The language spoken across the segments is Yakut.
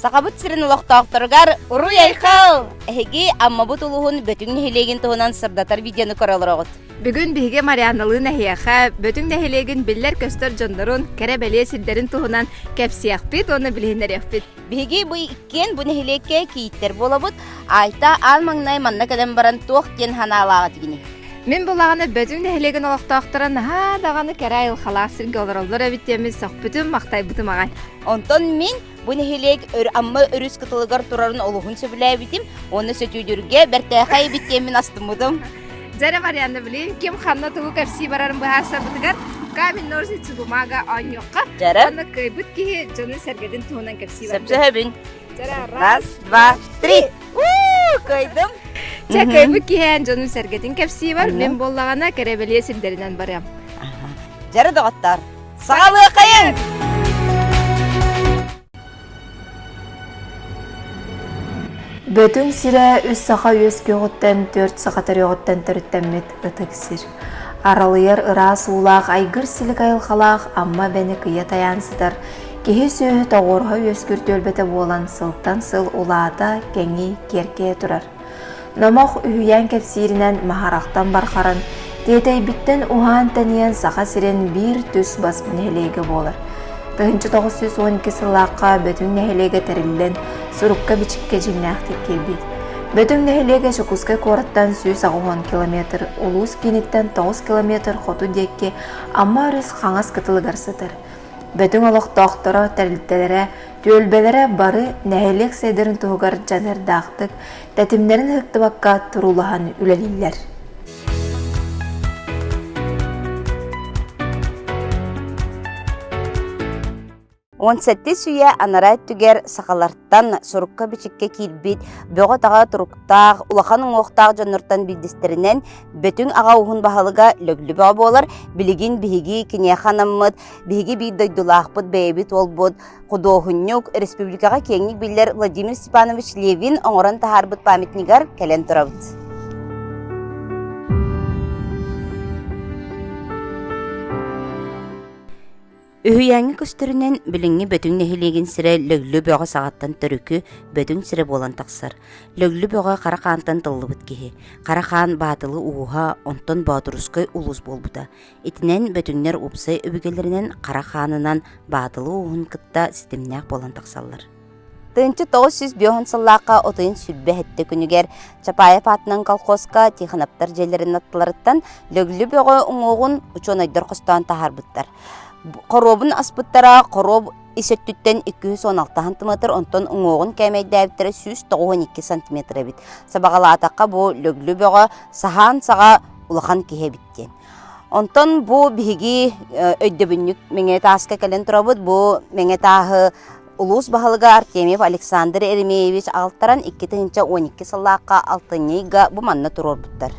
Сахабыт сирин олохтоохторугар уруй-айхал! Эһиги Аммабыт улууһун Бөтүҥ нэһилиэгин туһунан сырдатар видеону көрө олороҕут. Бүгүн биһиги Марианналыын эһиэхэ Бөтүҥ нэһилиэгин биллэр-көстөр дьоннорун, кэрэ-бэлиэ сирдэрин туһунан кэпсиэхпит уонна билиһиннэриэхпит. Биһиги бу иккиэн бу нэһилиэккэ кийииттэр буолабыт. Айта аан маҥнай манна кэлэн баран туох диэн санаалааҕа тигини? Мин булаҕына Бөтүҥ нэһилиэгин олохтоохторо наһаа даҕаны кэрэ айылҕалаах сиргэ олороллор эбит диэммин сөхпүтүм, махтайбытым аҕай. Онтон мин бу нэһилиэк Амма өрүс кытылыгар турарын олуһун сөбүлээбитим уонна сөтүөлүүргэ бэртээхэй эбит диэммин астыммытым. Дьэ Марианна билин ким ханна тугу кэпсии барарын быһаарсарбытыгар камень, ножницы, бумага оонньуохха. Дьэрэ. Уонна кыайбыт киһи дьонун-сэргэтин туһунан кэпсии барбыт. Сөпсөһөбүн. Дьэрэ, Раз, два, три. Уу, кыайдым. Чэ, кыайбыт киһи дьонун-сэргэтин кэпсии бар, мин буоллаҕына кэрэбэлиэ сирдэринэн барыам. Дьэрэ доҕоттоор, саҕалыахайыҥ! Бөтүҥ сирэ үс саха үөскүөҕүттэн, түөрт саха төрүөҕүттэн төрүттэммит ытык сир. Аралыйар ыраас уулаах айгыр-силик айылҕалаах Амма эбэни кыйа тайаан сытар киһи-сүөһү тоҕуоруһа үөскүүр түөлбэтэ буолан сылтан сыл улаата, кэҥии, киэркэйэ турар. Номох үһүйээн кэпсииринэн Маһарахтан бархаран, Тиэтэйбиттэн уһаан-тэнийэн Саха сирин биир түс-бас нэһилиэгэ буолар. 1912 сыллаахха Бөтүҥ нэһилиэгэ тэриллэн, сурукка-бичиккэ дьиҥнээхтик киирбит. Бөтүҥ нэһилиэгэ Дьокуускай куораттан 180 километр, улуус кииниттэн 9 километр хоту диэки Амма өрүс хаҥас кытылыгар сытар. Бөтүҥ олохтоохторо, тэрилтэлэрэ, түөлбэлэрэ бары нэһилиэк сайдарын туһугар дьаныардаахтык, тэтимнэрин ыһыктыбакка туруулаһан үлэлииллэр. Он сэттис үйэ анараа өттүгэр сахалартан сурукка-бичиккэ киирбит бөҕө-таҕа туруктаах, улахан уҥуохтаах дьоннортон биирдэстэринэн Бөтүҥ аҕа уһун баһылыга Лөглү Бөҕө буолар. Билигин биһиги киниэхэ анаммыт, биһиги биир дойдулаахпыт, бэйэбит уолбут, худуоһунньук, республикаҕа киэҥник биллэр Владимир Степанович Левин оҥорон таһаарбыт памятнигар кэлэн турабыт. Үһүйээҥҥэ көстөрүнэн, билиҥҥи Бөтүҥ нэһилиэгин сирэ Лөглү Бөҕө саҕаттан төрүкү Бөтүҥ сирэ буолан тахсар. Лөглү Бөҕө Хара Хаантан тыллыбыт киһи. Хара Хаан Баатылы ууһа, онтон Боотурускай улуус буолбута. Итинэн Бөтүҥнэр уопсай өбүгэлэринэн Хара Хаанынан Баатылы ууһун кытта ситимнээх буолан тахсаллар. 1905 сыллаахха отуйун 27 күнүгэр Чапаев аатынан колхозка Тихоновтар дьиэлэрин аттыларыттан Лөглү Бөҕө уҥуоҕун учуонайдар хостоон таһаарбыттар. Хоруобун аспыттара хоруоб ис өттүттэн 216 сантиметр, онтон уҥуоҕун кээмэйдээбиттэрэ 192 сантиметр эбит. Сабаҕалаатахха бу Лөглү Бөҕө саһаан саҕа улахан киһи эбит диэн. Онтон бу биһиги өйдөбүнньүк Мэҥэ тааска кэлэн турабыт. Бу Мэҥэ тааһы Улуус баһылыга Артемьев Александр Еремеевич аҕалтаран 2012 сыллаахха алтынньы ыйга бу манна туруорбуттар.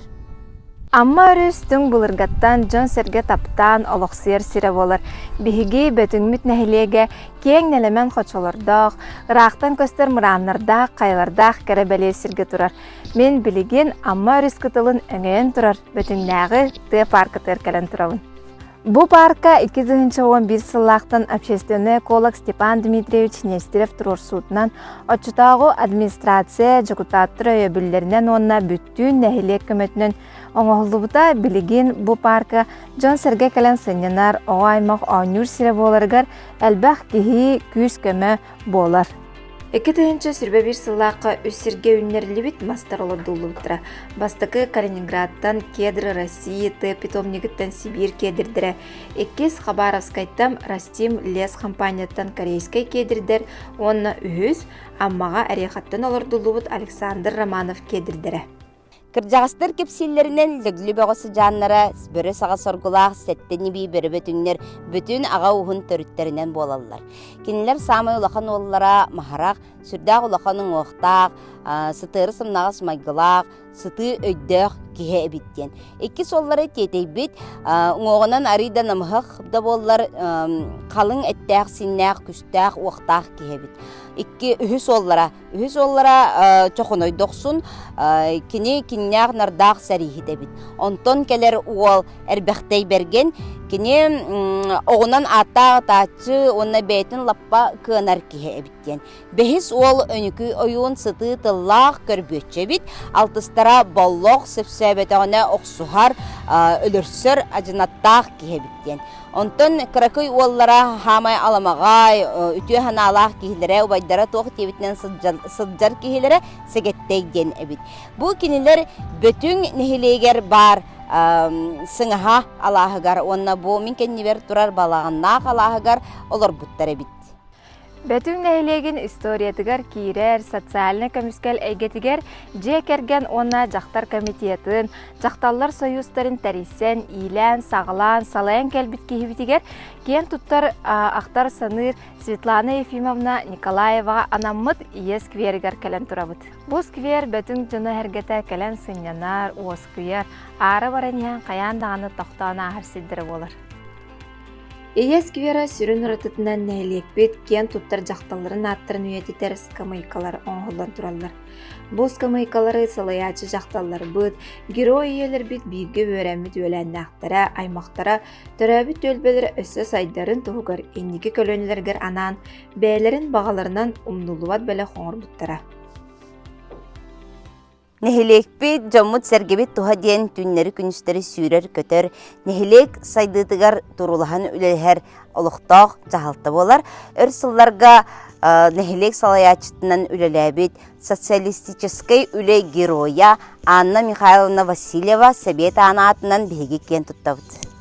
Амма өрүс түҥ былыргаттан дьон-сэргэ таптаан олохсуйар сирэ буолар. Биһиги Бөтүҥмүт нэһилиэгэ киэҥ нэлэмэн хочолордоох, ыраахтан көстөр мырааннардаах, хайалардаах кэрэ бэлиэ сиргэ турар. Мин билигин Амма өрүс кытылын өҥөйөн турар Бөтүҥнээҕи тыа пааркатыгар кэлэн турабын. Бу паарка 2011 сыллаахтан общественный эколог Степан Дмитриевич Нестерев туруорсуутунан оччотооҕу администрация дьокутааттар өйөбүллэринэн уонна бүттүүн нэһилиэк көмөтүнэн оҥоһуллубута. Билигин бу паарка дьон-сэргэ кэлэн сынньанар, оҕо аймах оонньуур сирэ буоларыгар элбэх киһи күүс-көмө буолар. 2021 сыллаахха үс сиргэ үүннэриллибит мастар олордуллубуттара. Бастакы Калининградтан Кедры России Т питомнигыттан Сибиир кедрдэрэ, иккис Хабаровскайтан Растим лес хампаанньаттан корейскай кедрдэр уонна үһүс Аммаҕа Орехаттан олордуллубут Александр Романов кедрдэрэ. Кырдьаҕастар кэпсииллэринэн Лөглү бөҕө сыдьааннара бөрө саҕа соргулаах сэттэ нибии бөрө бөтүҥнэр бүтүн аҕа ууһун төрүттэринэн буолаллар. Кинилэр саамай улахан уоллара Маһарах сүрдээх улахан уҥуохтаах, сытыары сымнаҕас майгылаах, сытыы өйдөөх киһи эбит диэн. Иккис уоллара Тиэтэйбит уҥуоҕунан арыый да намыһах да буоллар халыҥ эттээх-сииннээх, күстээх, уохтаах киһи эбит. Икки үһүс уоллара Үһүс уоллара Чохоной Дохсун кини киннээх нардаах сэрииһит эбит. Онтон кэлэр уол Эрбэхтэй Бэргэн. Кини оҕунан ааттаах ытааччы уонна бэйэтин лаппа кыанар киһи эбит диэн. Бэһис уол Өнүкүй ойуун сытыы тыллаах көрбүөччү эбит. Алтыстара Боллох сөпсөөбөтөҕүнэ охсуһар, өлөрсөр адьынаттаах киһи эбит диэн. Онтон кыракый уоллара хаамай аламаҕай, үтүө санаалаах киһилэрэ, убайдара туох диэбитинэн сылдьар киһилэрэ Сэгэттэй диэн эбит. Бу кинилэр Бөтүҥ нэһилиэгэр баар Сыҥаһа алааһыгар уонна бу мин кэннибэр турар Балаҕаннаах алааһыгар олорбуттар эбит. Бөтүҥ нэһилиэгин историятыгар киирэр социальнай көмүскэл эйгэтигэр дьиэ кэргэн уонна дьахтар комитетын, дьахталлар союзтарын тэрийсэн, иилээн-саҕалаан, салайан кэлбит киһибитигэр киэн туттар ахтар-саныыр Светлана Ефимовна Николаеваҕа анаммыт Ийэ скверигэр кэлэн турабыт. Бу сквер Бөтүҥ дьоно-сэргэтэ кэлэн сынньанар, уоскуйар, аара баран иһэн хайаан даҕаны тохтоон ааһар сирдэрэ буолар. Ийэ сквера сүрүн уратытынан нэһилиэкпит киэн туттар дьахталларын ааттарын үйэтитэр ыскамыайкалар оҥоһуллан тураллар. Бу ыскамыайкалары салайааччы дьахталларбыт, герой ийэлэрбит бииргэ үөрэммит үөлээннээхтэрэ, аймахтара, төрөөбүт түөлбэлэрэ өссө сайдарын туһугар инники көлүөнэлэригэр анаан бэйэлэрин баҕаларынан умнуллубат бэлэх оҥорбуттара. Нэһилиэкпит, дьоммут-сэргэбит туһа диэн түүннэри-күнүстэри сүүрэр-көтөр, нэһилиэк сайдыытыгар туруулаһан үлэлэһэр олохтоох дьаһалта буолар. Өр сылларга нэһилиэк салайааччытынан үлэлээбит социалистическай үлэ геройа Анна Михайловна Васильева Сэбиэт аан аатынан биһиги киэн туттабыт.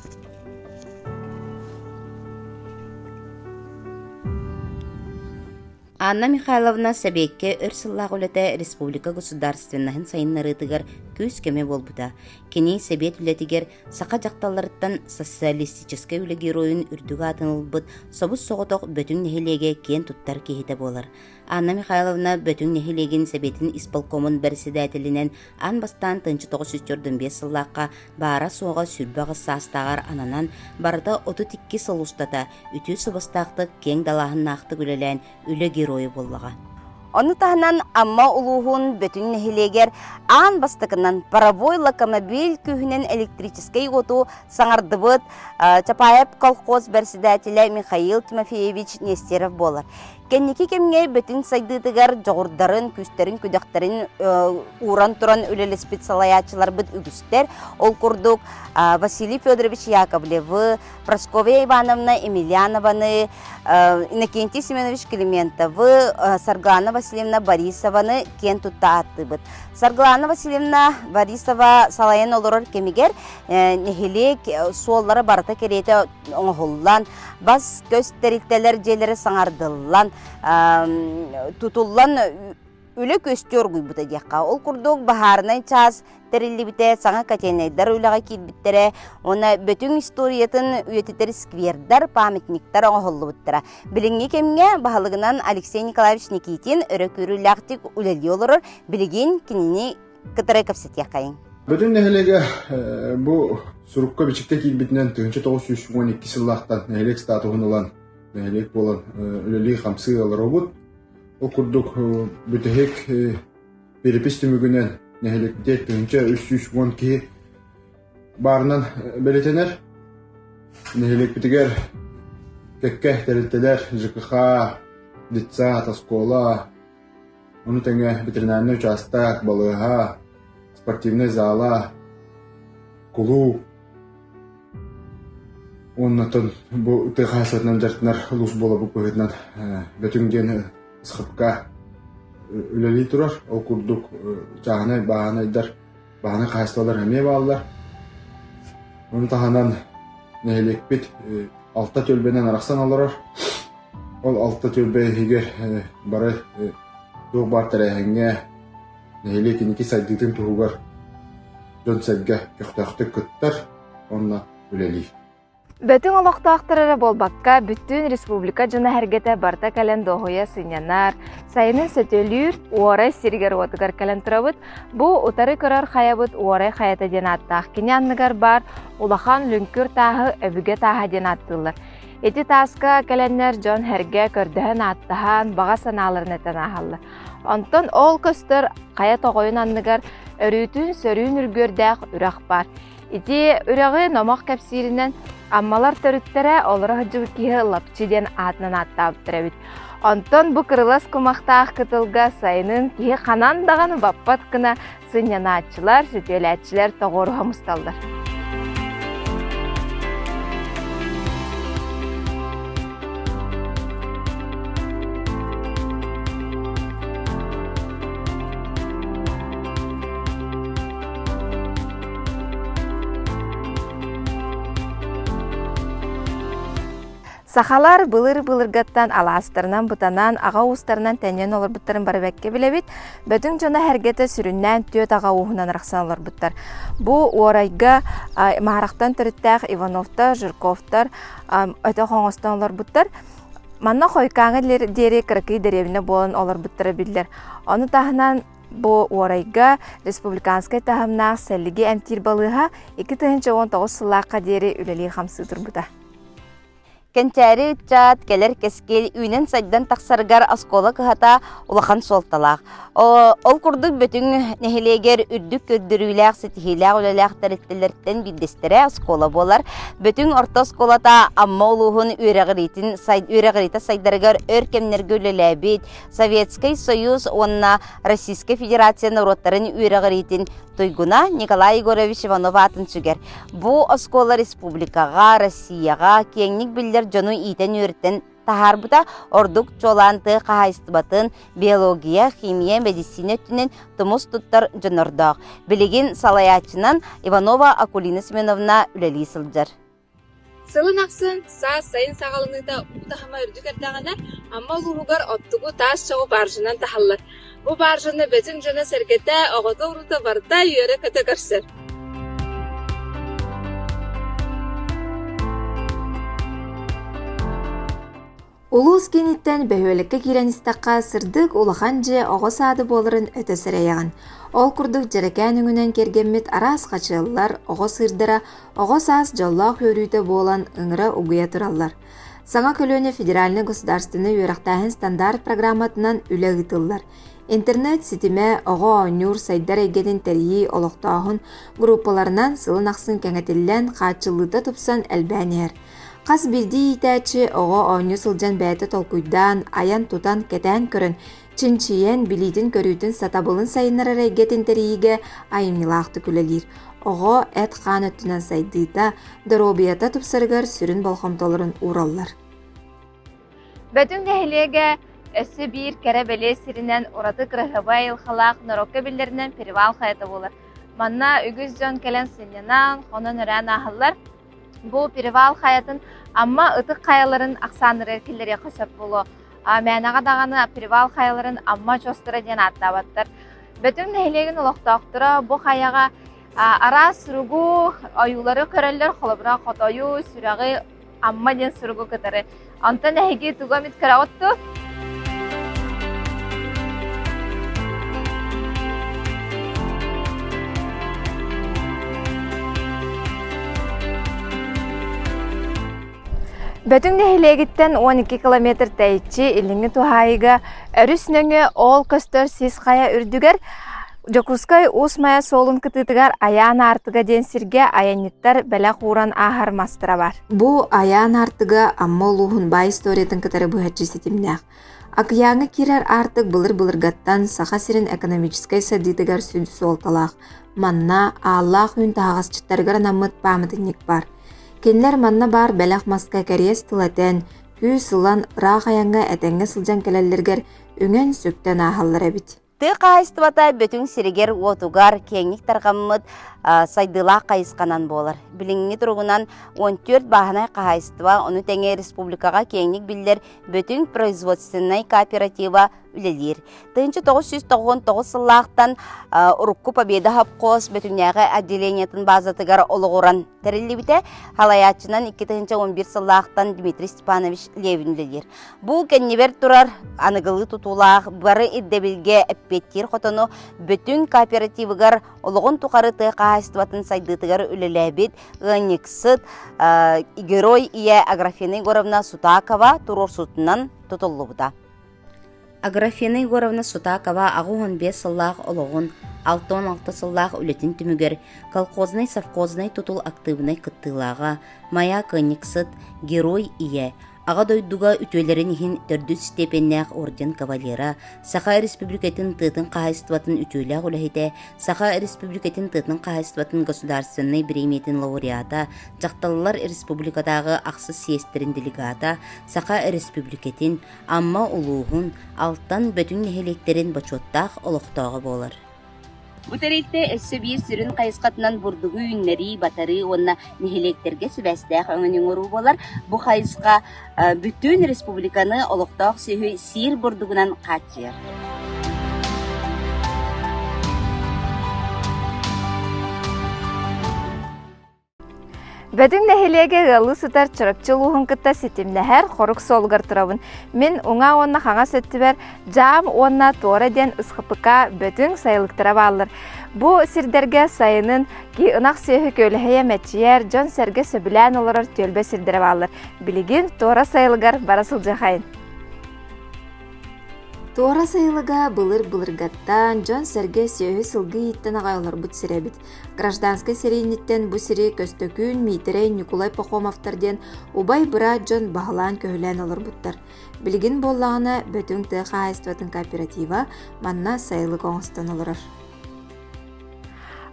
Анна Михайловна Сэбиэккэ өр сыллаах үлэтэ республика государственноһын сайыннарыытыгар күүс-көмө буолбута. Кини Сэбиэт үлэтигэр саха дьахталларыттан социалистическай үлэ геройун үрдүк аатын ылбыт собус-соҕотох Бөтүҥ нэһилиэгэ киэн туттар киһитэ буолар. Анна Михайловна Бөтүҥ нэһилиэгин Сэбиэтин исполкомун бэрэссэдээтэлинэн аан бастаан 1945 сыллаахха баара-суоҕа 28 саастааҕар ананан, барыта 32 сыл устата үтүө суобастаахтык, киэҥ далааһыннаахтык үлэлээн үлэ геройа буоллаҕа. Ону таһынан Амма улууһун Бөтүҥ нэһилиэгэр аан бастакынан паровой локомобиль күүһүнэн электрическэй уоту саҥардыбыт Чапаев колхоз бэрэссэдээтэлэ Михаил Тимофеевич Нестеров буолар. Кэнники кэмҥэ Бөтүҥ сайдыытыгар дьоҕурдарын, күүстэрин-күдэхтэрин ууран туран үлэлэспит салайааччыларбыт үгүстэр. Ол курдук Василий Федорович Яковлевы, Прасковья Ивановна Емельянованы, Иннокентий Семенович Климентовы, Саргылана Васильевна Борисованы киэн тутта ааттыыбыт. Саргылана Васильевна Борисова салайан олорор кэмигэр нэһилиэк суоллара барыта кэриэтэ оҥоһуллан, бас-көс тэрилтэлэр дьиэлэрэ саҥардыллан, тутуллан үлэ күөстүү оргуйбута диэххэ. Ол курдук баһаарынай чаас тэриллибитэ, саҥа котельнайдар үлэҕэ киирбиттэрэ уонна Бөтүҥ историятын үйэтитэр сквердар, памятниктар оҥоһуллубуттара. Билиҥҥи кэмҥэ баһылыгынан Алексей Николаевич Никитин өрө күүрүүлээхтик үлэлии олорор. Билигин кинини кытары кэпсэтиэххэйиҥ. Бөтүҥ нэһилиэгэ бу сурукка-бичиккэ киирбитинэн 1912 сыллаахтан нэһилиэк статуһун ылан нэһилиэк буолан үлэлии-хамсыы олоробут. Ол курдук бүтэһик перепись түмүгүнэн нэһилиэкпитигэр 1310 киһи баарынан бэлиэтэнэр. Нэһилиэкпитигэр кэккэ тэрилтэлэр ЖКХ, детсад, оскуола, ону тэҥэ ветеринарнай учаастак, балыыһа, спортивнай зала, кулууп Уонна бу тыа хаһаайыстыбатынан дьарыктанар улуус буоларбыт быһыытынан Бөтүҥ диэн СХПК үлэлии турар. Ол курдук чааһынай бааһынайдар, бааһынай хаһаайыстыбалар эмиэ бааллар. Ону таһынан нэһилиэкпит алта түөлбэнэн арахсан олорор. Ол алта түөлбэ иһигэр бары туох баар тэрээһиҥҥэ нэһилиэк инники сайдыытын туһугар дьон-сэргэ көхтөөхтүк кыттар уонна үлэлиир. Бөтүҥ олохтоохтор эрэ буолбакка, бүттүүн республика дьоно-сэргэтэ барыта кэлэн дуоһуйа сынньанар, сайынын сөтүөлүүр Уорай сиригэр-уотугар кэлэн турабыт. Бу утары көрөр хайабыт Уорай хайата диэн ааттаах. Кини анныгар баар улахан лүҥкүр тааһы өбүгэ тааһа диэн ааттыыллар. Ити тааска кэлэннэр дьон-сэргэ көрдөһөн-ааттаһан, баҕа санааларын этэн ааһаллар. Онтон ол көстөр хайа тоҕойун анныгар өрүүтүн сөрүүн үргүөрдээх үрэх баар. Ити үрэҕи номох кэпсииринэн. Аммалар төрүттэрэ олоро сылдьыбыт киһи Лапчы диэн аатынан ааттаабыттар эбит. Онтон бу кырылас кумахтаах кытылга сайынын киһи ханан даҕаны баппат гына сынньанааччылар, сөтүөлээччилэр тоҕуоруһа мусталлар. Сахалар былыр-былыргаттан алаастарынан бытанан, аҕа уустарынан тэнийэн олорбуттарын бары бэккэ билэбит. Бөтүҥ дьоно сэргэтэ сүрүннээн түөрт аҕа ууһунан арахсан олорбуттар. Бу Уорайга Маарахтан төрүттээх Ивановтар, Жирковтар өтөх оҥостон олорбуттар. Манна Хойкааҥы диэри кыракый дэриэбинэ буолан олорбуттара биллэр. Ону таһынан Бу Уорайга республиканскай таһымнаах сэллиги эмтиир балыыһа 2019 сыллаахха диэри үлэлии-хамсыы турбута. Кэнчээри ыччат, кэлэр кэскил үүнэн-сайдан тахсарыгар оскуола кыһата улахан суолталаах. Ол курдук Бөтүҥ нэһилиэгэр үрдүк көрдөрүүлээх, ситиһиилээх үлэлээх тэрилтэлэртэн биирдэстэрэ оскуола буолар. Бөтүҥ орто оскуолата Амма улууһун үөрэҕириитин үөрэҕириитэ сайдарыгар өр кэмнэргэ үлэлээбит, Советскай Союз уонна Российскай Федерация норуоттарын үөрэҕириитин туйгуна Николай Егорович Иванов аатын сүгэр. Бу оскуола республикаҕа, Россияҕа киэҥник биллэр дьону иитэн-үөрэтэн таһаарбыта, ордук чуолаан тыа хаһаайыстыбатын, биология, химия, мэдиссиинэ өттүнэн тумус туттар дьоннордоох. Билигин салайааччынан Иванова Акулина Семеновна үлэлии сылдьар. Сылын ахсын саас сайын саҕаланыыта уу таһыма үрдүк эрдэҕинэ, Амма улууһугар оттугу таас чоҕу баржанан таһаллар. Бу баржаны Бөтүҥ дьоно-сэргэтэ, оҕото-уруута барыта үөрэ-көтө көрсөр. Улуус кииниттэн бөһүөлэккэ киирэн истэххэ, сырдык улахан дьиэ оҕо саада буоларын өтө сэрэйэҕин. Ол курдук дьэрэкээн өҥүнэн киэргэммит араас хачыаллар, оҕо сыырдара, оҕо саас дьоллоох үөрүүтэ буолан ыҥыра-угуйа тураллар. Саҥа көлүөнэ федеральнай государственнай үөрэхтээһин стандарт программатынан үлэ ыытыллар. Интернет ситимэ оҕо оонньуур сайдар эйгэтин тэрийии олохтооһун группаларынан сылын ахсын кэҥэтиллэн, хааччыллыыта тупсан элбээн иһэр. Хас биирдии иитээччи оҕо оонньуу сылдьан бэйэтэ толкуйдаан, айан-тутан, кэтээн көрөн, чинчийэн, билиитин-көрүүтүн, сатабылын сайыннарар эйгэтин тэрийиигэ айымньылаахтык үлэлиир. Оҕо эт-хаан өттүнэн сайдыыта, доруобуйата тупсарыгар сүрүн болҕомтолорун уураллар. Бөтүҥ нэһилиэгэ өссө биир кэрэ-бэлиэ сиринэн ураты кыраһыабай айылҕалаах норуокка биллэринэн Перевал хайата буолар. Манна үгүс дьон кэлэн сынньанан, хонон-өрөөн ааһаллар. Бу Перевал хайатын Амма ытык хайаларын ахсааннарыгар киллэриэххэ сөп буолуо. Мээнэҕэ даҕаны Перевал хайаларын Амма очуостара диэн ааттаабаттар. Бөтүҥ нэһилиэгин олохтоохторо бу хайаҕа араас суругу, ойуулары көрөллөр, холобура хотойу, сүрэҕи, Амма диэн суругу кытары. Онтон эһиги тугу эмит көрөҕүт дуу? Бөтүҥ нэһилиэгиттэн 12 километр тэйиччи илиҥҥи туһаайыыга өрүс нөҥүө ол көстөр сис хайа үрдүгэр Дьокуускай Уус Майа суолун кытыытыгар Айаан аартыга диэн сиргэ айанньыттар бэлэх ууран ааһар мастара баар. Бу Айаан аартыга Амма улууһун баай историятын кытары быһаччы ситимнээх. Акыйааҥҥа киирэр аартык былыр-былыргаттан Саха сирин экономическай сайдыытыгар сүдү суолталаах. Манна Ааллаах Үүн таһаҕасчыттарыгар анаммыт пааматынньык баар. Кинилэр манна баар бэлэх маска кэриэс тыл этэн, күүс ылан, ыраах айаҥҥа этэҥҥэ сылдьан кэлэллэригэр үҥэн-сүктэн ааһаллар эбит. Тыа хаһаайыстыбата Бөтүҥ сиригэр-уотугар киэҥник тарҕаммыт сайдыылаах хайысханан буолар. Билиҥҥи туругунан 14 бааһынай хаһаайыстыба, ону тэҥэ республикаҕа киэҥник биллэр Бөтүҥ производственнай кооператива үлэлиир. 1999 сыллаахтан урукку Победа совхоз Бөтүҥнээҕи отделениетын базатыгар олоҕуран тэриллибитэ. Салайааччынан 2011 сыллаахтан Дмитрий Степанович Левин үлэлиир. Бу кэннибэр турар аныгылыы тутуулаах бары ирдэбилгэ эппиэттиир хотону Бөтүҥ кооперативыгар олоҕун тухары тыа хаһаайыстыбатын сайдыытыгар үлэлээбит ыанньыксыт Герой ийэ Аграфена Егоровна Сутакова туруорсуутунан тутуллубута. Аграфена Егоровна Сутакова 85 сыллаах олоҕун, 66 сыллаах үлэтин түмүгэр колхознай совхознай тутул актыыбынай кыттыылааҕа, Майа ыанньыксыт, Герой ийэ, Аҕа дойдуга үтүөлэрин иһин төрдүс степеннээх орден кавалера, Саха Республикатын тыатын хаһаайыстыбатын үтүөлээх үлэһитэ, Саха Республикатын тыатын хаһаайыстыбатын государственнай бириэмийэтин лауреата, Дьахталлар республикатааҕы ахсыс съезтэрин делегата, Саха Республикатын, Амма улууһун, Алтан, Бөтүҥ нэһилиэктэрин бочуоттаах олохтооҕо буолар. Бу тэрилтэ өссө биир сүрүн хайысхатынан бурдугу үүннэрии, батарыы уонна нэһилиэктэргэ сибээстээх өҥөнү оҥоруу буолар. Бу хайысха бүтүн республиканы олохтоох сүөһү сиир бурдугунан хааччыйар. Бөтүҥ нэһилиэгэ ыаллыы сытар Чурапчы улууһун кытта ситимнэһэр хорук суолугар турабын. Мин уҥа уонна хаҥас өттүбэр Дьаам уонна Туора диэн СХПК Бөтүҥ сайылыктара бааллар. Бу сирдэргэ сайынын ынах сүөһү күөлэһийэ мэччийэр, дьон-сэргэ сөбүлээн олорор түөлбэ сирдэрэ бааллар. Билигин Туора сайылыгар бара сылдьыахайын. Туора сайылыга былыр-былыргаттан дьон-сэргэ сүөһү-сылгы ииттэн аҕай олорбут сирэ эбит. Гражданскай сэрииниттэн бу сири Көстөкүүн, Миитэрэй, Ньукулай Пахомовтар диэн убай-быраат дьон баһылаан-көһүлээн олорбуттар. Билигин буоллаҕына Бөтүҥ тыа хаһаайыстыбатын кооператива манна сайылык оҥостон олорор.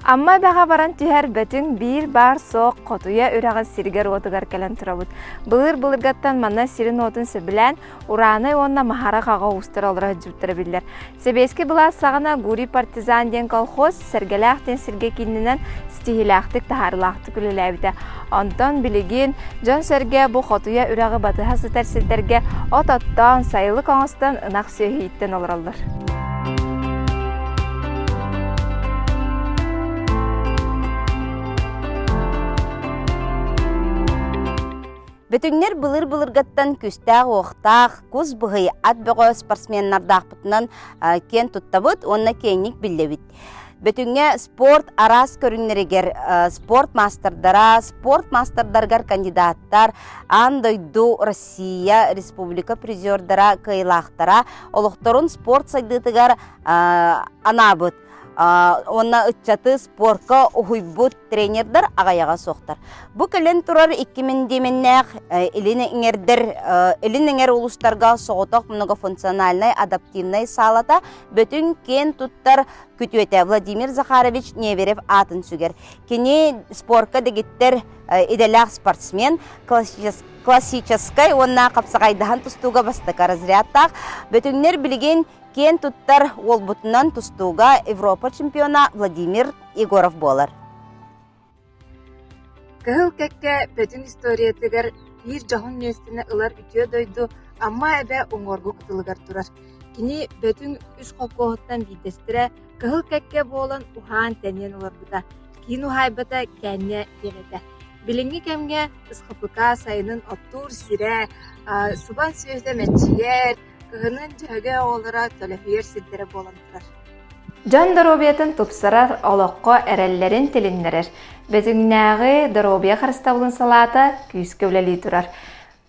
Амма эбэҕэ баран түһэр Бөтүҥ биир баар-суох Хотуйа үрэҕин сиригэр-уотугар кэлэн турабыт. Былыр-былыргаттан манна сирин-уотун сөбүлээн Ураанай уонна Маһарах аҕа уустара олоро сылдьыбыттара биллэр. Сэбиэскэй былаас саҕана Гурий партизан диэн колхоз Сэргэлээх диэн сиргэ кииннэнэн ситиһиилээхтик таһаарыылаахтык үлэлээбитэ. Онтон билигин дьон-сэргэ бу Хотуйа үрэҕи батыһа сытар сирдэргэ от оттоон, сайылык оҥостон ынах сүөһү ииттэн олороллор. Бөтүҥнэр былыр-былыргаттан күүстээх-уохтаах, кус быһый ат бөҕө спортсменнардаахпытынан киэн туттабыт уонна киэҥник биллэбит. Бөтүҥҥэ спорт араас көрүҥнэригэр спорт маастардара, спорт маастардарыгар кандидаттар, аан дойду, Россия, республика призердара, кыайыылаахтара олохторун спорт сайдыытыгар анаабыт уонна ыччаты спорка уһуйбут тренердэр аҕыйаҕа суохтар. Бу кэлэн турар икки мэндиэмэннээх илин эҥэрдэр илин эҥэр улуустарга соҕотох многофункциональнай адаптивнай саалата Бөтүҥ киэн туттар күтүөтэ Владимир Захарович Неверев аатын сүгэр. Кини спорка дэгиттэр идэлээх спортсмен, классическай уонна хапсаҕайдаһан тустууга бастакы разрядтаах. Бөтүҥнэр билигин Киэн туттар уолбутунан тустууга Европа чемпиона Владимир Егоров буолар. Кыһыл кэккэ Бөтүҥ историятыгар биир дьоһун миэстэни ылар үтүө дойду Амма эбэ уҥуоргу кытылыгар турар. Кини Бөтүҥ үс холкуоһуттан биирдэстэрэ Кыһыл кэккэ буолан уһаан-тэнийэн олорбута. Киин уһаайбата Кээнньэ диэн этэ. Билиҥҥи кэмҥэ СХПК сайынын оттуур сирэ, субан сүөһүтэ мэччийэр, Кыһынын Дьөһөгөй оҕолоро төлөһүйэр сирдэрэ буолан турар. Дьон доруобуйатын тупсарар, олоххо эрэллэрин тилиннэрэр Бөтүҥнээҕи доруобуйа харыстабылын салаата күүскэ үлэлии турар.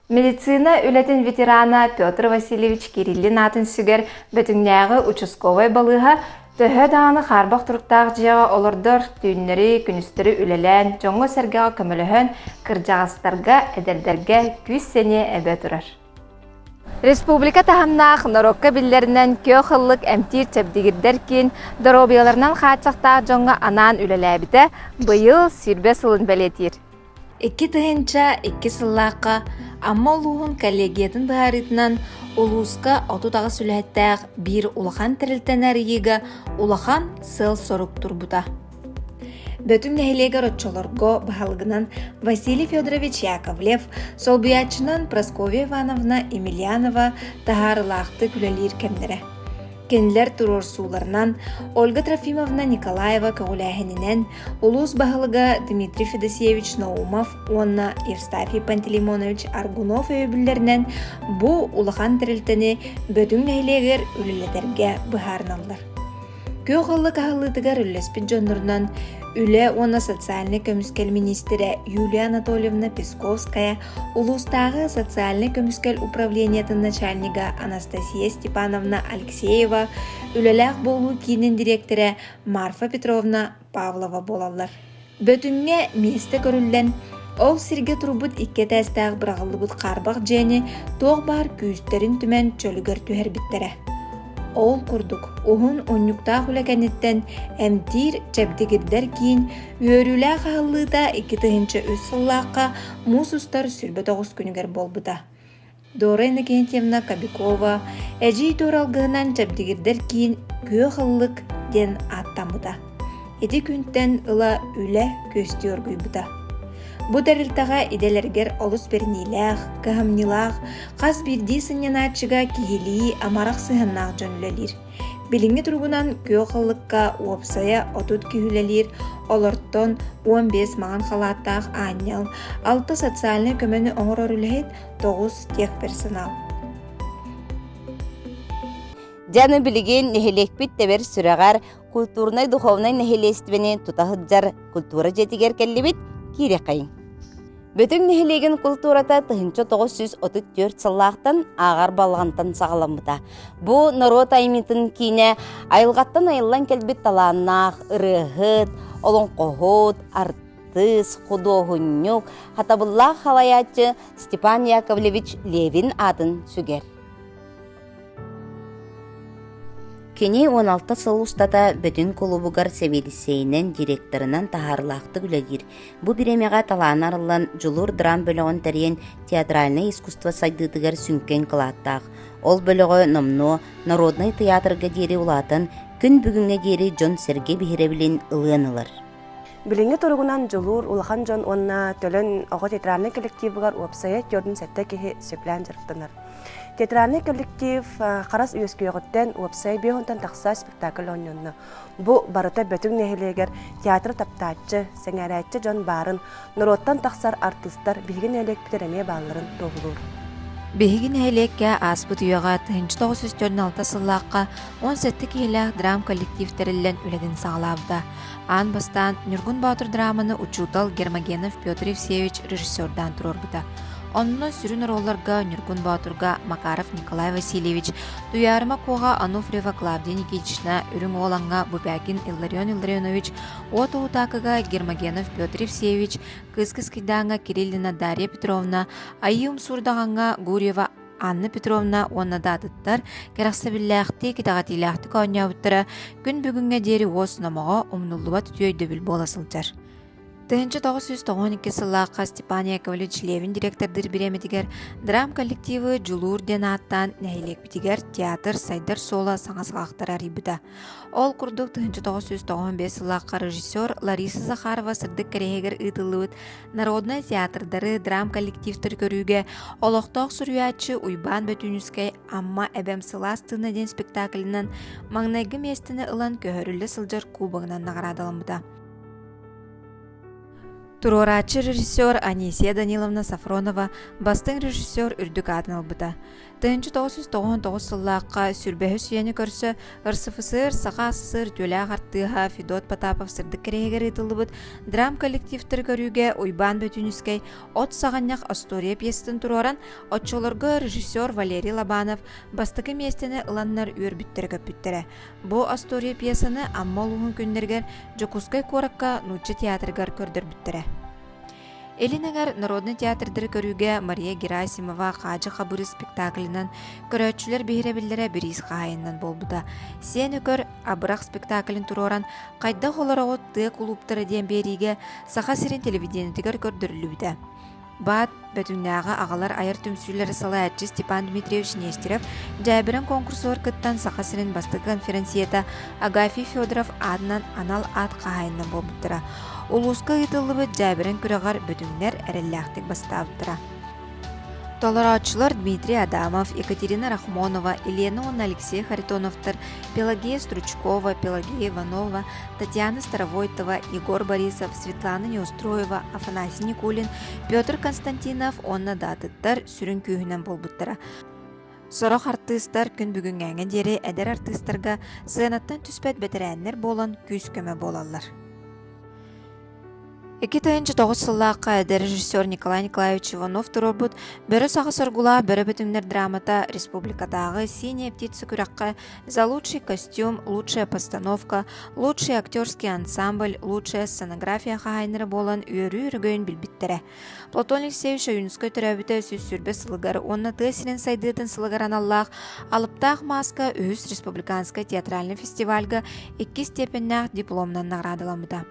Медицина үлэтин ветерана Петр Васильевич Кириллин аатын сүгэр Бөтүҥнээҕи участковай балыыһа төһө даҕаны хаарбах туруктаах дьиэҕэ олордор, түүннэри, күнүстэри үлэлээн, дьоҥҥо-сэргэҕэ көмөлөһөн, кырдьаҕастарга, эдэрдэргэ күүс-сэниэ эбэ турар. Республика таһымнаах норуокка биллэринэн күөх ыллык эмтиир-чэбдигирдэр киин доруобуйаларынан хааччахтаах дьоҥҥо анаан үлэлээбитэ быйыл 20 сылын бэлиэтиир. 2002 сыллаахха Амма улууһун коллегиятын быһаарыытынан улууска 38 үлэһиттээх биир улахан тэрилтэни арыйыыга улахан сыал-сорук турбута. Бөтүҥ нэһилиэгэр оччолорго баһылыгынан Василий Федорович Яковлев, солбуйааччынан Прасковья Ивановна Емельянова таһаарыылаахтык үлэлиир кэмнэрэ. Кинилэр туруорсууларынан Ольга Трофимовна Николаева көҕүлээһининэн улуус баһылыга Дмитрий Федосеевич Наумов уонна Евстафий Пантелеймонович Аргунов өйөбүллэринэн бу улахан тэрилтэни Бөтүҥ нэһилиэгэр үлэлэтэргэ быһаарыналлар. Күөх ыллык аһыллыытыгар үллэспит дьоннорунан Үлэ уонна социальнай көмүскэл миниистирэ Юлия Анатольевна Песковская, улуустааҕы социальнай көмүскэл управлениетын начальнига Анастасия Степановна Алексеева, үлэлээх буолуу киинин дириэктэрэ Марфа Петровна Павлова буолаллар. Бөтүҥҥэ миэстэ көрүллэн, ол сиргэ турбут икки этээстээх быраҕыллыбыт хаарбах дьиэни туох баар күүстэрин түмэн чөлүгэр түһэрбиттэрэ. Ол курдук, уһун унньуктаах үлэ кэнниттэн эмтиир, чэбдигирдэр киин үөрүүлээх аһыллыыта 2003 сыллаахха муус устар 29 күнүгэр буолбута. Дора Иннокентьевна Кобякова Эдьиий Дора алгыһынан чэбдигирдэр киин Күөх ыллык диэн ааттаммыта. Ити күнтэн ыла үлэ күөстүү оргуйбута. Бу тэрилтэҕэ идэлэригэр олус бэриниилээх, кыһамньылаах, хас биирдии сынньанааччыга киһилии амарах сыһыаннаах дьон үлэлиир. Билиҥҥи туругунан күөх ыллыкка уопсайа 30 киһи үлэлиир, олортон 15 маҥан халааттаах аанньал, алта социальнай көмөнү оҥорор үлэһит, 9 техперсонал. Дьэ билигин нэһилиэкпит тэбэр сүрэҕэр культурнай-духовнай нэһилиэстибэни тута сылдьар культура дьиэтигэр кэллибит, киириэххэйиҥ. Бөтүҥ нэһилиэгин култуурата 1934 сыллаахтан ааҕар балаҕантан саҕаламмыта. Бу норуот айымньытын киинэ айылҕаттан айыллан кэлбит талааннаах ырыаһыт, олоҥхоһут, артыыс, худуоһунньук, хатабыллаах халайааччы Степан Яковлевич Левин аатын сүгэр. Кини 16 сыл устата Бөтүҥ кулуубугар сэбиэдиссэйинэн, директорынан таһаарыылаахтык үлэлиир. Бу бириэмэҕэ талаана арыллан, Дьулуур драм бөлөҕүн тэрийэн театральнай искусство сайдыытыгар сүҥкэн кылааттаах. Ол бөлөҕө номнуо народнай тыйаатырга диэри улаатан, күн бүгүҥҥэ диэри дьон-сэргэ биһирэбилин ылыан ылар. Билиҥҥи туругунан Дьулуур улахан дьон уонна Төлөн оҕо театральнай коллективыгар уопсайа 47 киһи сөбүлээн дьарыктанар. Театральнай коллектив харас үөскүөҕүттэн уопсай 50 тахса спектакль оонньонно. Бу барыта Бөтүҥ нэһилиэгэр театр таптааччы, сэҥээрээччи дьон баарын, норуоттан тахсар артыыстар биһиги нэһилиэкпитигэр эмиэ баалларын туоһулуур. Биһиги нэһилиэккэ ааспыт үйэҕэ 1946 сыллаахха 17 киһилээх драм коллектив тэриллэн үлэтин саҕалаабыта. Аан бастаан Ньургун Боотур драманы учуутал Гермогенов Петр Евсеевич режиссердаан туруорбута. Онно сүрүн оруолларга Ньургун Боотурга Макаров Николай Васильевич, Туйаарыма Куоҕа Ануфриева Клавдия Никитична, Үрүҥ Уолаҥҥа Бубякин Илларион Илларионович, Уот Уутаакыга Гермогенов Петр Евсеевич, Кыыс Кыскыйдааҥҥа Кириллина Дарья Петровна, Айыы Умсуурдаҕаҥҥа Гурьева Анна Петровна уонна да атыттар кэрэхсэбиллээхтик, итэҕэтиилээхтик оонньообуттара күн бүгүҥҥэ диэри уос номоҕо умнуллубат үтүө өйдөбүл буола сылдьар. 1992 сыллаахха Степан Яковлевич Левин директордыыр бириэмэтигэр драм коллективы «Дьулуур» диэн ааттаан нэһилиэкпитигэр театр сайдар суола саҥа саҕахтары арыйбыта. Ол курдук 1995 сыллаахха режиссер Лариса Захарова сырдык кэрэһигэр ыытыллыбыт народнай театрдары, драм коллективтары көрүүгэ олохтоох суруйааччы Уйбаан Бөтүүнүскэй «Амма эбэм сылаас тыына» диэн спектаклынан маҥнайгы миэстэни ылан көһөрүллэ сылдьар кубогынан наҕараадаламмыта. Туруорааччы режиссер Анисия Даниловна Сафронова бастыҥ режиссер үрдүк аатын ылбыта. 1999 сыллаахха сүрбэһис үйэни көрсө РСФСР Саха АССР үтүөлээх артыыһа Федот Потапов сырдык кэрэһигэр ыытыллыбыт драм коллективтары көрүүгэ Уйбаан Бөтүүнүскэй «От саҕынньах остуоруйа пьесатын туруоран, оччолорго режиссер Валерий Лобанов бастакы миэстэни ыланнар үөрбүттэрэ-көппүттэрэ. Бу остуоруйа пьесаны Амма улууһун күннэригэр Дьокуускай куоракка Нуучча театрыгар көрдөрбүттэрэ. Илин эҥэр народнай театрдары көрүүгэ Мария Герасимова Хаадьы Хабырыыс спектаклынан көрөөччүлэр биһирэбиллэрэ бириис хаһаайынынан буолбута. Сиэн Өкөр Абырах спектаклын туруоран «Хайдах олороҕут тыа кулууптара» диэн биэриигэ Саха сирин телевидениетигэр көрдөрүллүбүтэ. Баат Бөтүҥнээҕи аҕалар айар түмсүүлэри салайааччы Степан Дмитриевич Нестеров дьээбэрэн конкурсугар кыттан Саха сирин бастакы конференцията Агафий Федоров аатынан анал аат хаһаайынынан буолбуттара. Улууска ыытыллыбыт дьээбэрэн күрэҕэр бөтүҥнэр эрэллээхтик бастаабыттара. Толорооччулар Дмитрий Адамов, Екатерина Рахмонова, Елена уонна Алексей Харитоновтар, Пелагея Стручкова, Пелагея Иванова, Татьяна Старовойтова, Егор Борисов, Светлана Неустроева, Афанасий Никулин, Петр Константинов уонна да атыттар сүрүн күүһүнэн буолбуттара. Сорох артыыстар күн бүгүҥҥээҥҥэ диэри эдэр артыыстарга сыанаттан түспэт бэтэрээннэр буолан күүс-көмө буолаллар. 2009 сыллаахха эдэр режиссер Николай Николаевич Иванов туруорбут «Бөрө саҕа соргулаах бөрө бөтүҥнэр» драмата республикатааҕы «Синяя птица» күрэххэ «За лучший костюм», «Лучшая постановка», «Лучший актерский ансамбль», «Лучшая сценография» хаһаайыннара буолан үөрүү өрөгөйүн билбиттэрэ. Платон Алексеевич Ойуунускай төрөөбүтэ 120 сылыгар уонна тыа сирин сайдыытын сылыгар аналлаах Алыптаах мааска үһүс республиканскай театральнай фестивальга иккис степеннээх дипломунан наҕараадаламмыта.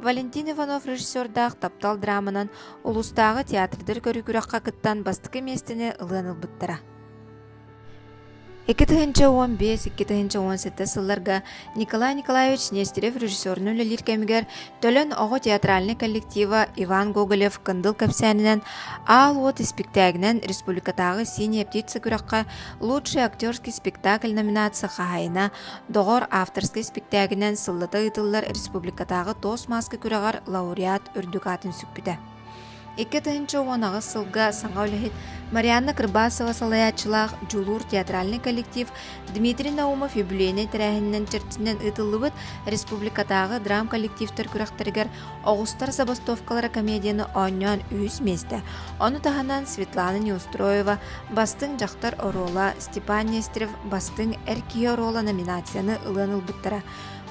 Валентин Иванов режиссердаах «Таптал» драманан улуустааҕы театрдар көрүү күрэххэ кыттан бастакы миэстэни ылыан ылбыттара. 2015-2017 сылларга Николай Николаевич Нестерев режиссерунан үлэлиир кэмигэр Төлөн оҕо театральнай коллектива Иван Гоголев «Кындыл» кэпсээнинэн «Аал уот» испиктээгинэн республикатааҕы «Синяя птица» күрэххэ «Лучший актерский спектакль» номинация хаһаайына, «Доҕор» авторскай испиктээгинэн сыллата ыытыллар республикатааҕы «Туос мааска» күрэҕэр лауреат үрдүк аатын сүкпүтэ. 2018 сылга саҥа үлэһит Марианна Кырбасова салайааччылаах Дьулуур театральнай коллектив Дмитрий Наумов юбилейнай тэрээһининэн чэрчитинэн ыытыллыбыт республикатааҕы драм-коллективтар күрэхтэригэр Оҕустар забастовкалара комедияны оонньоон үһүс миэстэ, ону таһынан Светлана Неустроева Бастыҥ дьахтар оруола, Степан Нестеров Бастыҥ эр киһи оруола номинацияны ылыан ылбыттара.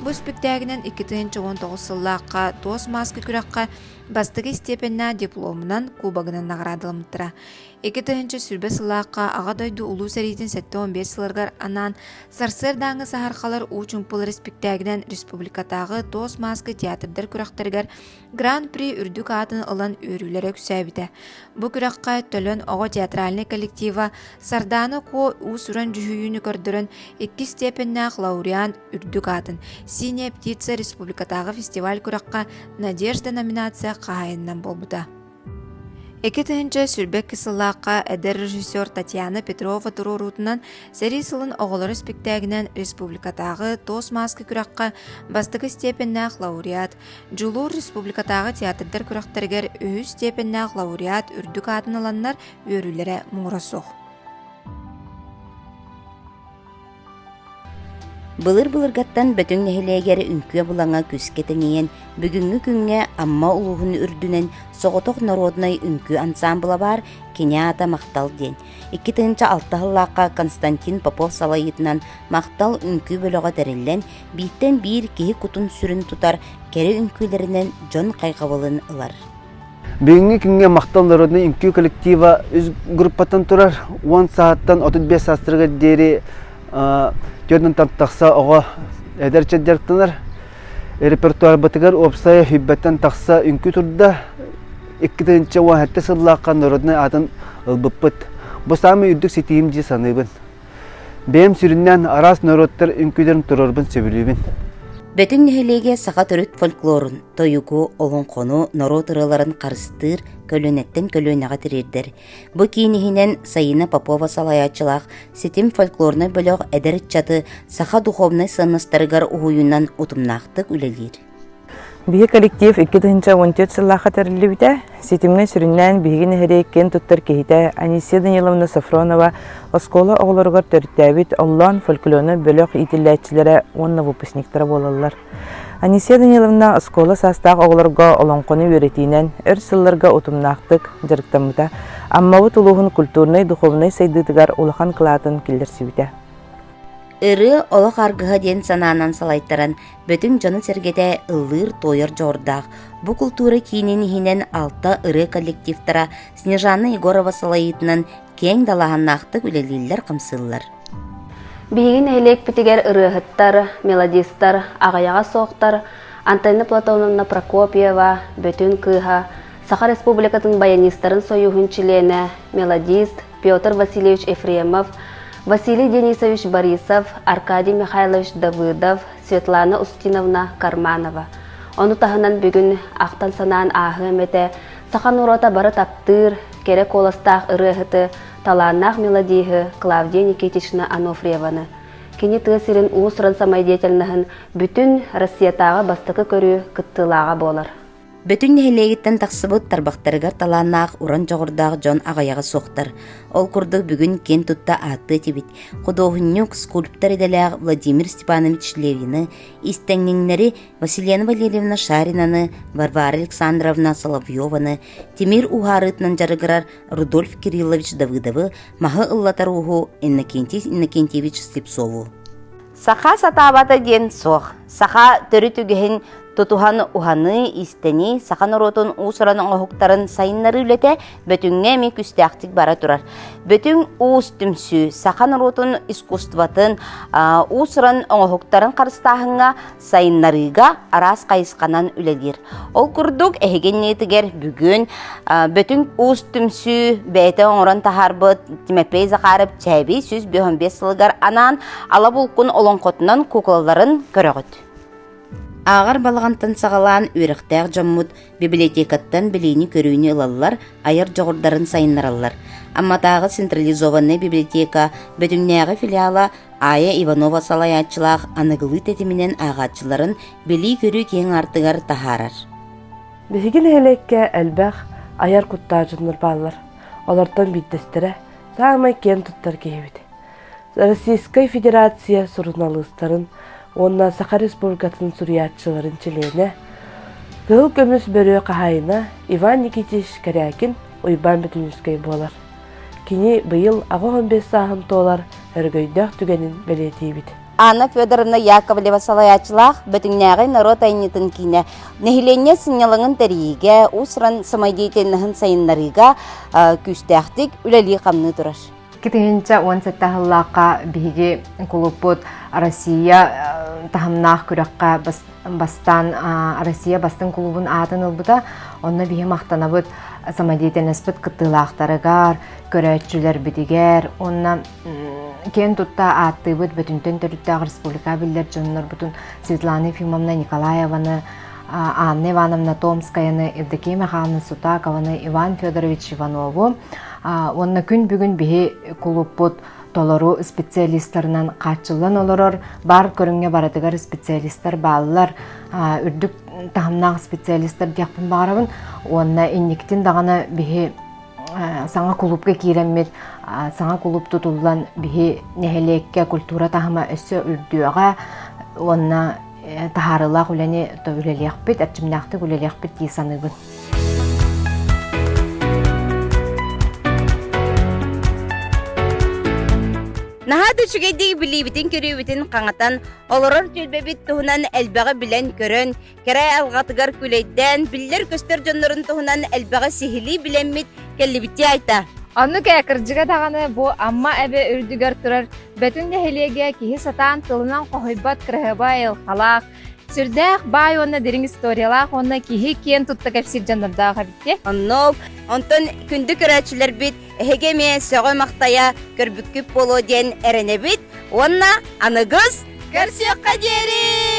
Бу испиктээгинэн 2019 сыллаахха Туос мааска күрэххэ Бастакы истиэпэннээх дипломунан, кубогынан наҕараадаламмыттара. 2020 сыллаахха Аҕа дойду Улуу сэриитин 75 сылыгар анаан сарсыардааҥҥы саһархалар уу чуҥпулар испиктээгинэн республикатааҕы туос мааскы театрдар күрэхтэригэр Гран-при үрдүк аатын ылан үөрүүлэрэ үксээбитэ. Бу күрэххэ Төлөн оҕо театральнай коллектива Сардаана Куо уус-уран дьүһүйүүнү көрдөрөн иккис степеннээх лауреат үрдүк аатын «Синяя птица» республикатааҕы фестиваль күрэххэ «Надежда» номинация хаһаайынынан буолбута. 2022 сыллаахха эдэр режиссер Татьяна Петрова туруоруутунан сэрии сылын оҕолоро испиктээгинэн республикатааҕы туос мааска күрэххэ бастакы степеннээх лауреат, Дьулуур республикатааҕы театрдар күрэхтэригэр үһүс степеннээх лауреат үрдүк аатын ыланнар үөрүүлэрэ муҥура суох. Былыр-былыргаттан Бөтүҥ нэһилиэгэр үҥкүү абылаҥа күүскэ тэнийэн, бүгүҥҥү күҥҥэ Амма улууһун үрдүнэн соҕотох норуодунай үҥкүү ансаамбыла баар кини аата Махтал диэн. 2006 сыллаахха Константин Попов салайыытынан Махтал үҥкүү бөлөҕө тэриллэн, бииртэн биир киһи кутун-сүрүн тутар кэрэ үҥкүүлэринэн дьон хайҕабылын ылар. Бүгүҥҥү күҥҥэ Махтал народнай үҥкүү коллектива үс группаттан турар. 10 сааттан 35 саастарыгар диэри 4 тахса оҕо эдэр дьарыктанар. Репертуарбытыгар уопсайа сүүрбэттэн тахса үҥкүү турда. 2017 сыллаахха народнай аатын ылбыппыт. Бу саамай үрдүк ситиһиим дии саныыбын. Бэйэм сүрүннээн араас норуоттар үҥкүүлэрин туруорбун сөбүлүүбүн. Бөтүҥ нэһилиэгэ саха төрүт фольклорун, тойугу, олоҥхону, норуот ырыаларын харыстыыр, көлүөнэттэн көлүөнэҕэ тириэрдэр. Бу киин иһинэн Саина Попова салайааччылаах Ситим фольклорнай бөлөх эдэр ыччаты саха духовнай сыаннастарыгар уһуйуунан утумнаахтык үлэлиир. Биһи коллектив 2014 сыллаахха тэриллибитэ. Ситимҥэ сүрүннээн биһиги нэһилиэк киэн туттар киһитэ Анисия Даниловна Софронова оскуола оҕолоругар төрүттээбит Оллоон фольклорнай бөлөх иитиллээччилэрэ уонна выпускниктара буолаллар. Анисия Даниловна оскуола саастаах оҕолорго олоҥхону үөрэтиинэн өр сылларга утумнаахтык дьарыктаммыта, Аммабыт улууһун культурнай-духовнай сайдыытыгар улахан кылаатын киллэрсибитэ. Ырыа олох аргыһа диэн санаанан салайтаран, Бөтүҥ дьоно-сэргэтэ ыллыыр-туойар дьоҕурдаах. Бу култуура киинин иһинэн алта ырыа коллективтара Снежана Егорова салайыытынан киэҥ далааһыннаахтык үлэлииллэр-хамсыыллар. Биһиги нэһилиэкпитигэр ырыаһыттар, мелодистар, аҕыйаҕа суохтар Антонина Платоновна Прокопьева, Бөтүн кыыһа, Саха Республикатын баянистарын сойууһун чилиэнэ, мелодист Петр Васильевич Ефремов, Василий Денисович Борисов, Аркадий Михайлович Давыдов, Светлана Устиновна Карманова. Ону таһынан бүгүн ахтан-санаан ааһыам этэ, саха норуота бары таптыыр, кэрэ куоластаах ырыаһыты, талааннаах мелодиһы Клавдия Никитична Ануфриеваны. Кини тыа сирин уус-уран самодеятельноһын бүтүн Россиятааҕы бастакы көрүү кыттыылааҕа буолар. Бөтүҥ нэһилиэгиттэн тахсыбыт тарбахтарыгар талааннаах уран дьоҕурдаах дьон аҕыйаҕа суохтар. Ол курдук бүгүн киэн тутта ааттыа этибит. Худуоһунньук, скульптор идэлээх Владимир Степанович Левины, истэҥньиҥнэри Василена Валерьевна Шаринаны, Варвара Александровна Соловьеваны, тимир уһаарыытынан дьарыгырар Рудольф Кириллович Давыдовы, маһы ыллатар ууһу Иннокентий Иннокентьевич Слепцову. Саха сатаабата диэн суох. Саха төрүт үгэһин тутуһан уһаныы, иистэнии, саха норуотун уус-уран оҥоһуктарын сайыннарыы үлэтэ Бөтүҥҥэ эмиэ күүстээхтик бара турар. Бөтүҥ уус түмсүү саха норуотун искусствотын, уус-уран оҥоһуктарын харыстааһыҥҥа сайыннарыыга араас хайысханан үлэлиир. Ол курдук, эһиги иннигитигэр бүгүн Бөтүҥ уус түмсүү бэйэтэ оҥорон таһаарбыт Тимофей Захаров Чээбий 155 сылыгар анаан Ала Булкун олоҥхотунан куукулаларын көрөҕүт. Ааҕар балаҕантан саҕалаан үөрэхтээх дьоммут библиотекаттан билиини-көрүүнү ылаллар, айар дьоҕурдарын сайыннараллар. Амматааҕы централизованнай библиотека Бөтүҥнээҕи филиала Аайа Иванова салайааччылаах аныгылыы тэтиминэн ааҕааччыларын билии-көрүү киэҥ аартыгар таһаарар. Биһиги нэһилиэккэ элбэх айар куттаах дьоннор бааллар. Олортон биирдэстэрэ саамай киэн туттар киһибит. Российскай Федерация суруналыыстарын уонна Саха Республикатын суруйааччыларын чилиэнэ, Кыһыл көмүс бөрүө хаһаайына Иван Никитич Корякин Уйбаан Бөтүнүскэй буолар. Кини быйыл 85 сааһын туолар өрөгөйдөөх түгэнин бэлиэтиибит. Анна Федоровна Яковлева салайааччылаах Бөтүҥнээҕи норуот айымньытын киинэ нэһилиэнньэ сынньалаҥын тэрийиигэ, уус-уран самодеятельноһын сайыннарыыга күүстээхтик үлэлии-хамныы турар. 2017 сыллаахха биһиги кулууппут Россия таһымнаах күрэххэ бастаан Россия бастыҥ кулуубун аатын ылбыта. Онно биһи махтанабыт самодеятельноспыт кыттыылаахтарыгар, көрөөччүлэрбитигэр уонна киэн тутта ааттыыбыт Бөтүнтэн төрүттээх республика биллэр дьоннорбутун Светлана Ефимовна Николаеваны, Анна Ивановна Томскаяны, Евдокия Михайловна Сутакованы, Иван Федорович Иванову уонна күн бүгүн биһи кулууппут толору специалистарынан хааччыллан олорор, баар көрүҥҥэ барытыгар специалистар бааллар, үрдүк таһымнаах специалистар диэхпин баҕарабын. Уонна инниктин даҕаны биһи саҥа кулуупка киирэммит, саҥа кулууп тутуллан биһи нэһилиэккэ культура таһыма өссө үрдүөҕэ уонна таһаарыылаах үлэни үлэлиэхпит, эрчимнээхтик үлэлиэхпит дии саныыбын. Наһаа да үчүгэйдик билиибитин-көрүүбүтүн хаҥатан, олорор түөлбэбит туһунан элбэҕи билэн-көрөн, кэрэ алҕатыгар күлэйдээн, биллэр-көстөр дьоннорун туһунан элбэҕи сиһилии билэммит кэллибиттии айта. Оннук ээ, кырдьыга даҕаны бу Амма эбэ үрдүгэр турар Бөтүҥ нэһилиэгэ киһи сатаан тылынан хоһуйбат кыраһыабай айылҕалаах, сүрдээх баай уонна дириҥ историялаах уонна киһи киэн тутта кэпсиир дьоннордоох эбит. Оннук. Онтон күндү көрөөччүлэрбит эһиги эмиэ сөҕө-махтайа көрбүккүт буолуо диэн эрэнэбит уонна аныгыс көрсүөххэ диэри!